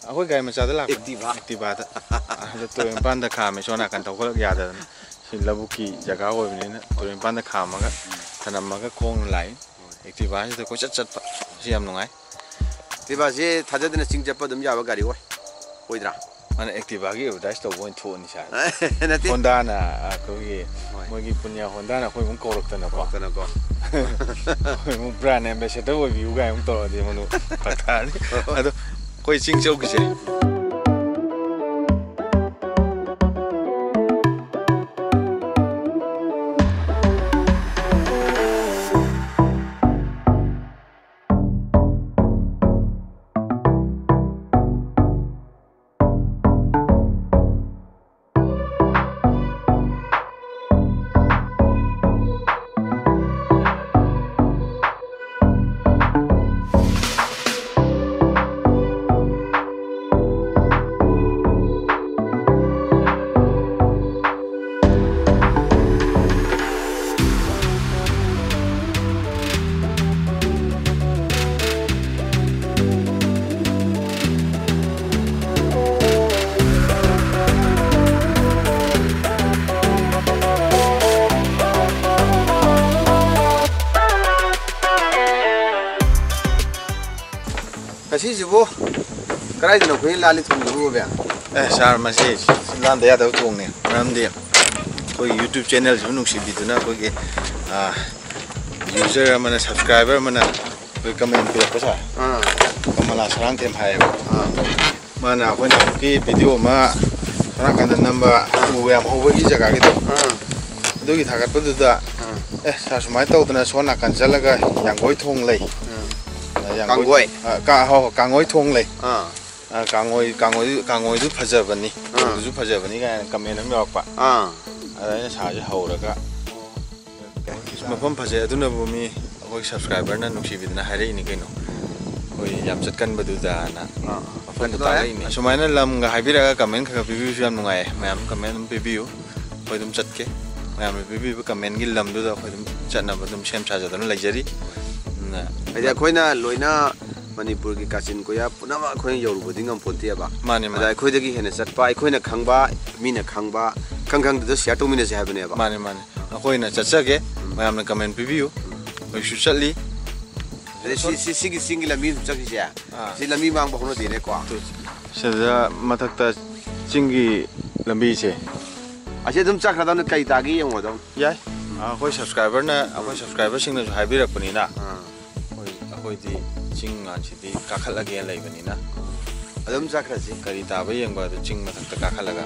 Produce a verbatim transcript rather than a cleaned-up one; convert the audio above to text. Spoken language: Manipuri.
ꯑꯩꯈꯣꯏ ꯒꯥꯔꯤ ꯃꯆꯥꯗ ꯂꯥꯛꯄꯅꯤ꯫ Activa꯫ Activaꯗ꯫ ꯑꯗꯣ ꯇꯨꯔꯦꯜ ꯃꯄꯥꯟꯗ ꯈꯥꯝꯃꯦ, ꯁꯣꯝ ꯅꯥꯀꯟ ꯊꯧꯒꯠꯂꯛ ꯌꯥꯗꯗꯅ꯫ ꯁꯤ ꯂꯧꯕꯨꯛꯀꯤ ꯖꯒꯥ ꯑꯣꯏꯕꯅꯤꯅ ꯇꯨꯔꯦꯜ ꯃꯄꯥꯟꯗ ꯈꯥꯝꯃꯒ ꯊꯅꯝꯃꯒ ꯈꯣꯡꯅ ꯂꯥꯛꯏ꯫ Activaꯁꯤꯗ ꯀꯣꯏꯆꯠ ꯆꯠꯄ꯫ ꯁꯤ ꯌꯥꯝ ꯅꯨꯡꯉꯥꯏ꯫ Activaꯁꯤ ꯊꯥꯖꯗꯅ ꯆꯤꯡ ꯆꯠꯄ ꯑꯗꯨꯝ ꯌꯥꯕ ꯒꯥꯔꯤ ꯑꯣꯏ꯫ ꯑꯣꯏꯗ꯭ꯔꯥ? ꯃꯥꯅ Activaꯒꯤ advertise ꯇꯧꯕ ꯑꯣꯏꯅ ꯊꯣꯛꯑꯅꯤ ꯁꯥꯔ꯫ ꯅꯠꯇꯦ꯫ Hondaꯅ ꯑꯩꯈꯣꯏꯒꯤ, ꯍꯣꯏ꯫ ꯃꯣꯏꯒꯤ ꯄꯨꯅꯤꯌꯥ Hondaꯅ ꯑꯩꯈꯣꯏ ꯑꯃꯨꯛ ꯀꯧꯔꯛꯇꯅꯀꯣ꯫ ꯀꯧꯔꯛꯇꯅꯀꯣ꯫ ꯑꯩꯈꯣꯏ ꯑꯃꯨꯛ brand ambassador ꯑꯣꯏꯕꯤꯌꯨ ꯀꯥꯏ ꯑꯃꯨꯛ ꯇꯧꯔꯗꯤ ꯑꯃꯨꯛ ꯐꯔꯛ ꯇꯥꯔꯅꯤ꯫ ꯍꯣꯏ, ꯍꯣꯏ꯫ ꯑꯗꯣ ꯑꯩꯈꯣꯏ ꯆꯤꯡ ꯆꯧꯈꯤꯁꯦ꯫ ꯉꯁꯤꯁꯤꯕꯨ ꯀꯗꯥꯏꯗꯅꯣ ꯑꯩꯈꯣꯏꯅ ꯂꯥꯜꯂꯤ ꯊꯣꯡꯗꯨꯕꯨ, ꯕꯦ? ꯑꯦ, ꯁꯥꯔ, ꯃꯁꯤ ꯂꯥꯟꯗ ꯌꯥꯗꯕ ꯊꯣꯡꯅꯤ꯫ ꯃꯔꯝꯗꯤ ꯑꯩꯈꯣꯏꯒꯤ YouTube channelꯁꯤꯕꯨ ꯅꯨꯡꯁꯤꯕꯤꯗꯨꯅ ꯑꯩꯈꯣꯏꯒꯤ, ꯑ, user ꯑꯃꯅ, subscriber ꯑꯃꯅ ꯑꯩꯈꯣꯏ comment ꯄꯤꯔꯛꯄ, ꯁꯥꯔ꯫ ꯑꯥ꯫ ꯀꯃꯂꯥ ꯁꯔꯥꯡꯊꯦꯝ ꯍꯥꯏꯌꯦꯕ꯫ ꯑꯥ꯫ ꯃꯥꯅ ꯑꯩꯈꯣꯏꯅ ꯍꯧꯖꯤꯛꯀꯤ video ꯑꯃ ꯁꯣꯝ ꯅꯥꯀꯟꯗ ꯅꯝꯕ, ꯑꯥ꯫ ꯎ ꯌꯥꯝ ꯍꯧꯕꯒꯤ ꯖꯒꯥꯒꯤꯗꯣ, ꯑꯥ꯫ ꯑꯗꯨꯒꯤ ꯊꯥꯒꯠꯄꯗꯨꯗ, ꯑꯥ꯫ "ꯑꯦ, ꯁꯥꯔ, ꯁꯨꯃꯥꯏꯅ ꯇꯧꯗꯅ ꯁꯣꯝ ꯅꯥꯀꯟ ꯆꯠꯂꯒ ꯌꯥꯡꯒꯣꯏ ꯊꯣꯡ ꯂꯩ"꯫ ꯑꯥ꯫ ꯑ, ꯌꯥꯡꯒꯣꯏ-, ꯀꯥꯡꯒꯣꯏ꯫ ꯑ, ꯀꯥ-, ꯍꯣ, ꯍꯣ, ꯀꯥꯡꯒꯣꯏ ꯊꯣꯡ ꯂꯩ꯫ ꯑꯥ꯫ ꯑ, ꯀꯥꯡꯉꯣꯏ-, ꯀꯥꯡꯉꯣꯏ-, ꯀꯥꯡꯉꯣꯏꯗꯨ ꯐꯖꯕꯅꯤ, ꯑꯥ꯫ ꯑꯗꯨꯁꯨ ꯐꯖꯕꯅꯤ ꯀꯥꯏꯅ comment ꯑꯃ ꯌꯥꯎꯔꯛꯄ꯫ ꯑꯥ꯫ ꯑꯗ ꯑꯩꯅ ꯁꯥꯔꯁꯦ ꯍꯧꯔꯒ, "ꯃꯐꯝ ꯐꯖꯩ, ꯑꯗꯨꯅꯕꯨ ꯃꯤ ꯑꯩꯈꯣꯏ subscriberꯅ ꯅꯨꯡꯁꯤꯕꯤꯗꯅ ꯍꯥꯏꯔꯛꯏꯅꯤ ꯀꯩꯅꯣ, ꯑꯩꯈꯣꯏ ꯌꯥꯝ ꯆꯠꯀꯟꯕꯗꯨꯗꯅ ꯑꯥ꯫ ꯃꯐꯝꯗꯣ ꯆꯠꯂꯣꯏ꯫ ꯇꯥꯛꯂꯛꯏꯅꯤ"꯫ ꯑꯁꯨꯃꯥꯏꯅ ꯂꯝꯒ ꯍꯥꯏꯕꯤꯔꯛꯑꯒ comment ꯈꯔ ꯈꯔ ꯄꯤꯕꯤꯕꯁꯨ ꯌꯥꯝ ꯅꯨꯡꯉꯥꯏꯌꯦ꯫ ꯃꯌꯥꯝ comment ꯑꯗꯨꯝ ꯄꯤꯕꯤꯌꯨ, ꯑꯩꯈꯣꯏ ꯑꯗꯨꯝ ꯆꯠꯀꯦ꯫ ꯃꯌꯥꯝꯅ ꯄꯤꯕꯤꯕ commentꯀꯤ ꯂꯝꯗꯨꯗ ꯑꯩꯈꯣꯏ ꯑꯗꯨꯝ ꯆꯠꯅꯕ ꯑꯗꯨꯝ ꯁꯦꯝ ꯁꯥꯖꯗꯨꯅ ꯂꯩꯖꯔꯤ꯫ ꯑꯗꯨꯅ ꯍꯥꯏꯗꯤ ꯑꯩꯈꯣꯏꯅ ꯂꯣꯏꯅ ꯃꯅꯤꯄꯨꯔꯒꯤ ꯀꯥꯆꯤꯟ ꯀꯣꯌꯥ ꯄꯨꯝꯅꯃꯛ ꯑꯩꯈꯣꯏꯅ ꯌꯧꯔꯨꯕꯗꯤ ꯉꯝꯄꯣꯟꯇꯦꯕ꯫ ꯃꯥꯅꯦ, ꯑꯗ ꯃꯥꯅꯦ꯫ ꯑꯩꯈꯣꯏꯗꯒꯤ ꯍꯦꯟꯅ ꯆꯠꯄ, ꯑꯩꯈꯣꯏꯅ ꯈꯪꯕ, ꯃꯤꯅ ꯈꯪꯕ, ꯈꯪ ꯈꯪꯗꯗ ꯁꯤꯌꯥꯔ ꯇꯧꯃꯤꯟꯅꯁꯦ ꯍꯥꯏꯕꯅꯦꯕ꯫ ꯃꯥꯅꯦ, ꯃꯥꯅꯦ꯫ ꯑꯩꯈꯣꯏꯅ ꯆꯠꯆꯒꯦ, ꯃꯌꯥꯝꯅ ꯀꯃꯦꯟ ꯄꯤꯕꯤꯌꯨ꯫ ꯍꯧꯖꯤꯛꯁꯨ ꯆꯠꯂꯤ꯫ ꯑꯗꯩ ꯁꯤ, ꯁꯤ, ꯁꯤꯒꯤ ꯆꯤꯡꯒꯤ ꯂꯝꯕꯤ ꯑꯗꯨꯝ ꯆꯠꯈꯤꯁꯦ꯫ ꯑꯥ꯫ ꯁꯤ ꯂꯝꯕꯤ ꯃꯥꯡꯕ ꯍꯧꯅꯗꯦꯅꯦꯀꯣ꯫ ꯁꯤꯗ ꯃꯊꯛꯇ ꯆꯤꯡꯒꯤ ꯂꯝꯕꯤꯁꯦ꯫ ꯑꯁꯤ ꯑꯗꯨꯝ ꯆꯠꯈ꯭ꯔꯗꯧꯅ ꯀꯩ ꯇꯥꯒꯦ ꯌꯦꯡꯉꯣꯗꯧ꯫ ꯌꯥꯏ꯫ ꯑꯩꯈꯣꯏ ꯁꯕꯁꯀ꯭ꯔꯥꯏꯕꯔꯅ, ꯑꯩꯈꯣꯏ ꯁꯕꯁꯀ꯭ꯔꯥꯏꯕꯔꯁꯤꯡꯅꯁꯨ ꯍꯥꯏꯕꯤꯔꯛꯄꯅꯤꯅ, ꯑꯥ꯫ ꯑꯩꯈꯣꯏ, ꯑꯩꯈꯣꯏꯗꯤ ꯆꯤꯡ ꯉꯥꯟꯁꯤꯗꯤ ꯀꯥꯈꯠꯂꯒꯦꯅ ꯂꯩꯕꯅꯤꯅ, ꯑꯗꯨꯝ ꯆꯠꯈ꯭ꯔꯁꯤ꯫ ꯀꯔꯤ ꯇꯥꯕ ꯌꯦꯡꯕ ꯑꯗꯨ ꯆꯤꯡ ꯃꯊꯛꯇ ꯀꯥꯈꯠꯂꯒ꯫